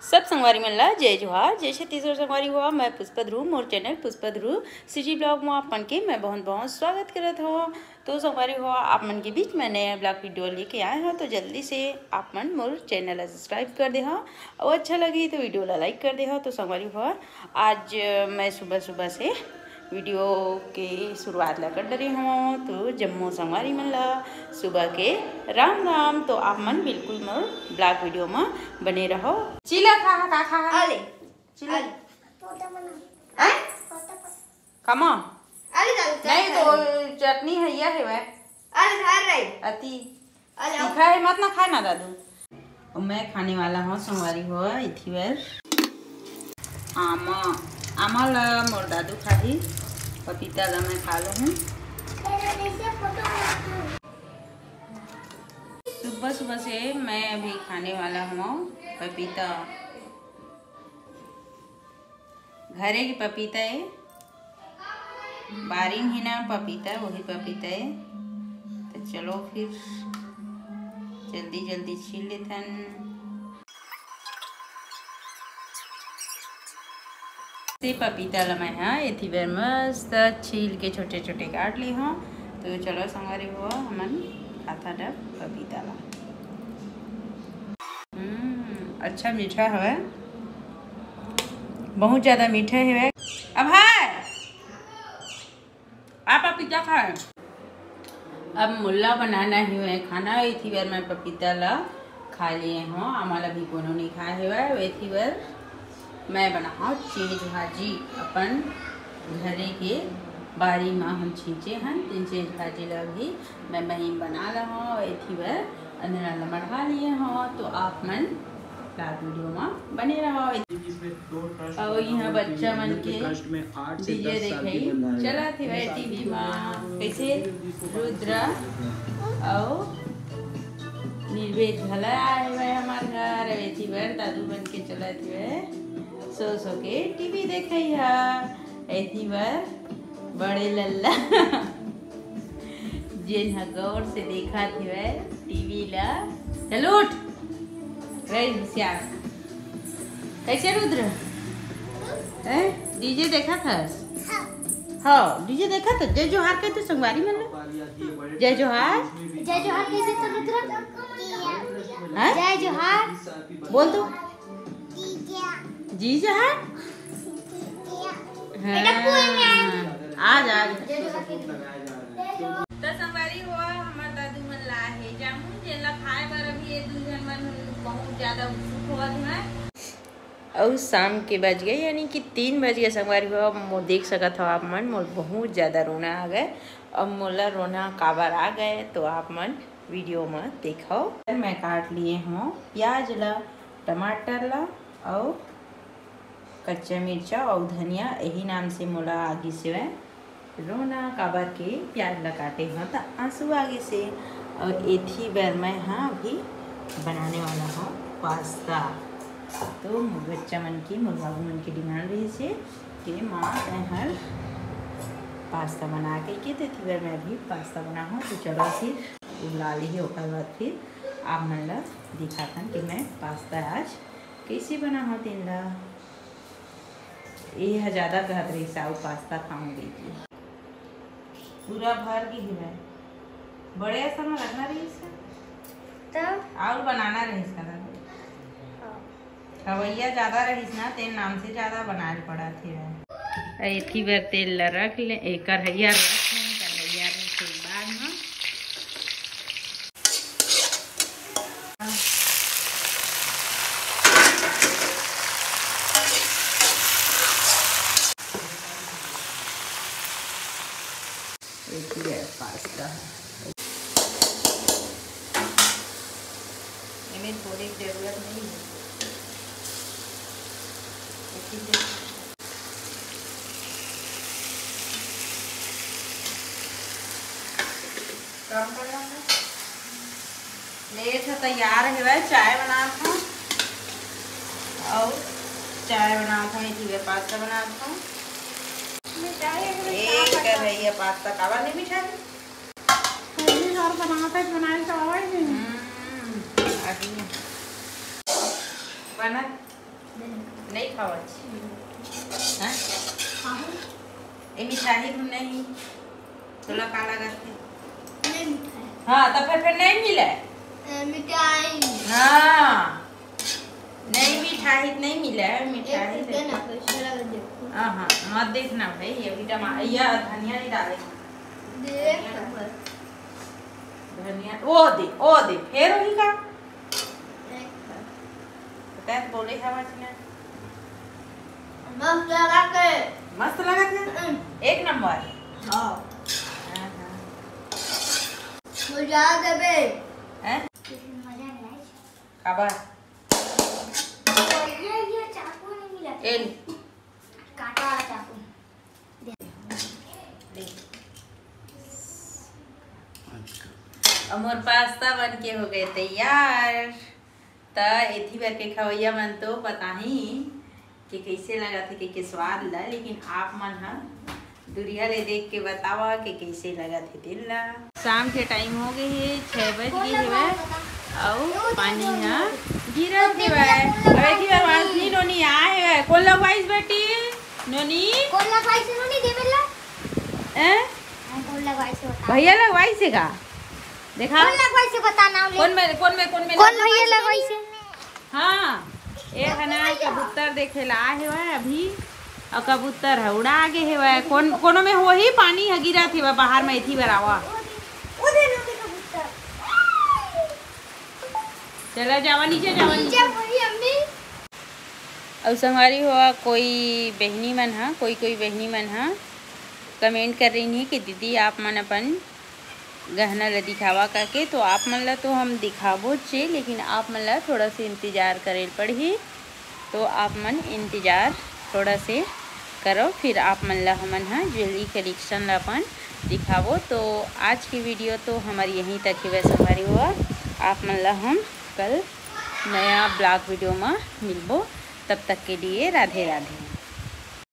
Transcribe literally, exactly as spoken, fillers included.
सब संगवारी मन ला जय जोहार, जय छत्तीसगढ़। संगवारी हो, मैं पुष्पा ध्रुव, मोर चैनल पुष्पा ध्रुव सीजी ब्लॉग में आप मन के मैं बहुत बहुत स्वागत करत हूँ। तो संगवारी हो, आप मन के बीच में नया ब्लॉग वीडियो लेके आए हूँ, तो जल्दी से आप मन मोर चैनल ला सब्सक्राइब कर दे हो और अच्छा लगी तो वीडियो ला लाइक कर दे हो। तो संगवारी हो, आज मैं सुबह सुबह से वीडियो के शुरुआत ला कर डरे हूँ। तो जम्मो संगवारी मन ला सुबह के राम राम। तो आप मन बिल्कुल मोर ब्लॉग वीडियो में बने रहो। चीला खा, का खा? आले। चीला। आले। हैं? कमा? आले दादू, नहीं तो चटनी है, यह है वह। आले खा रही। अति। आले। तीखा है, मत ना खाए ना दादू। और मैं खाने वाला हूँ संगवारी हो एथी बर आमा। आमा ला मोर दादू खाही, पपीता ला मैं खा लूँ। सुबह सुबह से मैं अभी खाने वाला हूँ पपीता। घरे के पपीता है, बारी में ही ना पपीता, वही पपीता है। तो चलो फिर जल्दी जल्दी छील लेथन। से पपीता ला मैं हा एथी बर मस्त छील के छोटे छोटे काट ली हूँ। तो चलो संगवारी हो, हमन खाता डब पपीता ला। हम्म, अच्छा मीठा हवय, बहुत ज्यादा मीठा हवय। अब हाय, आप पपीता खाए। अब मोला बनाना ही है खाना, एथी बर मैं पपीता ला खा लिए हूँ। आमा ला भी कोनो नहीं खाए हवय, एथी बर मैं बनाहूँ चीज भाजी। अपन घरे के बारी मा हम छींचे हन, तेन चीज भाजी ला भी मैं बहिन बना ला हूँ। एथी बर अंधेरा ला मढ़ा लिए हूँ, तो आप मन लात वीडियो मा बने रहो। अउ इहाँ बच्चा मन के डीजे देखाई चलत हवय टीवी मा, कैसे रुद्रा अउ निर्वेद घला आए हवय हमर घर। एथी बर दादू मन के चलत हवय सो सो के टीवी देखई ह। एथी बर बड़े लल्ला जेन ह गौर से देखत हवय टीवी ला। चल उठ रे होशियार। कैसे रुद्र? हैं? डीजे देखत हस? हाँ, डीजे देखत हस। जय जोहार कह तू संगवारी मन ला। जय जोहार। जय जोहार कैसे तू रुद्र? हैं? जय जोहार। बोल तू। जीजा। हाँ। आ जा, आ जा। तो संगवारी हो, हमर दादू मन ला हे जामुन, जेन ला खाए बर अभी ये दू झन मन बहुत ज्यादा उत्सुक होवत हवय। अउ शाम के बज गए, यानी कि तीन बज गए संगवारी हो। अब मो-, देख सकत हो आप मन, मोर बहुत ज्यादा रोना आ गए। अब मोला रोना काबर आ गए, तो आप मन वीडियो में देखो। मैं काट लिए हूँ प्याज ला, टमाटर ला अउ कच्चा मिर्चा अउ धनिया, यही नाम से मोला आगिस हवय रोना, काबर के प्याज ला काटे हव त आंसू आगिस हे। अउ एथी बर मैं हा अभी बनाने वाला हूँ पास्ता। तो मोर बच्चा मन के, मोर बाबू मन के डिमांड रहिस हे कि माँ तैं हर पास्ता बना के, के तेथी बर मैं अभी पास्ता बनाहूँ। तो चलो फिर उबला ली, ओकर बाद फिर आप मन ला दिखाथन कि मैं पास्ता आज कैसे बनाहूँ तेन ला। ये ह ज्यादा कहत रहिस, "आऊ पास्ता खाऊंगी" की। पूरा भर गे हवय। बड़े असन म रखना रहिस का? तब? आऊ बनाना रहिस का दादा? हाँ। खवैया ज्यादा रहिस ना, तेन नाम से ज्यादा बनाए ल पड़त हवय। एथी बर तेल ला रख ले, ए, कढ़ैया रख ले, कढ़ैया रख के बाद म एक ही है पास्ता। एमे थोड़ी जरूरत नहीं है। एक ही है। गरम कर लेना। ले, अच्छा तैयार हेवय, चाय बनात हूँ। अउ चाय बनात हूँ, इधर पास्ता बनात हूँ। एक कर रही है पास्ता, काबर नहीं बिछा रही? पहली बार बनात है, बनाए तो आवे नहीं। हम्म, अभी बना। नहीं खावत। हाँ? ए मिठाई धुन नहीं। तोला का लागत हे? नहीं मिठाई। हाँ, त फेर, फेर नहीं मिले। ए, मिठाई। हाँ। नहीं मिठाई, नहीं मिले, मिठाई एक दे। दे ना, पैसा लगा दे। हाँ, हाँ, मत देखना भाई, ये भी टमा-, ये धनिया नहीं डाले। देख। धनिया, वो दे, वो दे, फेर वही का? देख। पता है, बोले हवा जी ने। मस्त लगा के। मस्त लगा के? हम्म। एक नंबर। हाँ। हाँ, हाँ। मजा आ गए। हैं? मजा नहीं आया। काबर? ये, ये चाकू नहीं मिला। ए ले। काटा वाला चाकू। ले। और मोर पास्ता बन के हो गए तैयार। त एथी बर के खवैया मन तो बताही कि कैसे लगत हे, के, के स्वाद ला, लेकिन आप मन ह दुरिहा ले देख के बतावा कि कैसे लगत हे तेन ला। शाम के टाइम हो गए हे, छह बज गए हेवय, अउ पानी ह गिरत हेवय। अब एथी बर वासनी नोनी आए हेवय। कौन लगवाइस बेटी? नोनी? कौन लगवाइस नोनी देवे ला? हैं? हाँ, कौन लगवाइस बता। भैया लगवाइस हे का? देखा। कौन लगवाइस बता ना ले। कौन में, कौन में, कौन में कौन लगवाइस? भैया लगवाइस? हाँ, ए हना कबूतर देखे ला आए हेवय अभी, अउ कबूतर ह उड़ा गे हेवय। कोन, कोनो में होही, पानी ह गिरत हेवय बाहर में, एथी बर आवा। चला जावा नीचे, जावा नीचे। अउ संगवारी हो, कोई बहिनी मन ह, कोई कोई बहिनी मन ह कमेंट कर रही कि दीदी आप मन अपन गहना ला दिखावा करके, तो आप मन ला तो हम दिखाबो चे, लेकिन आप मन ला थोड़ा से इंतजार करे पड़ही। तो आप मन इंतजार थोड़ा से करो, फिर आप मन ला हमन ह ज्वेलरी कलेक्शन ला अपन दिखाबो। तो आज की वीडियो तो हमर यहीं तक ही। वैसे हमारी हुआ, आप मन ला हम कल नया ब्लॉग वीडियो में मिलबो। तब तक के लिए राधे राधे।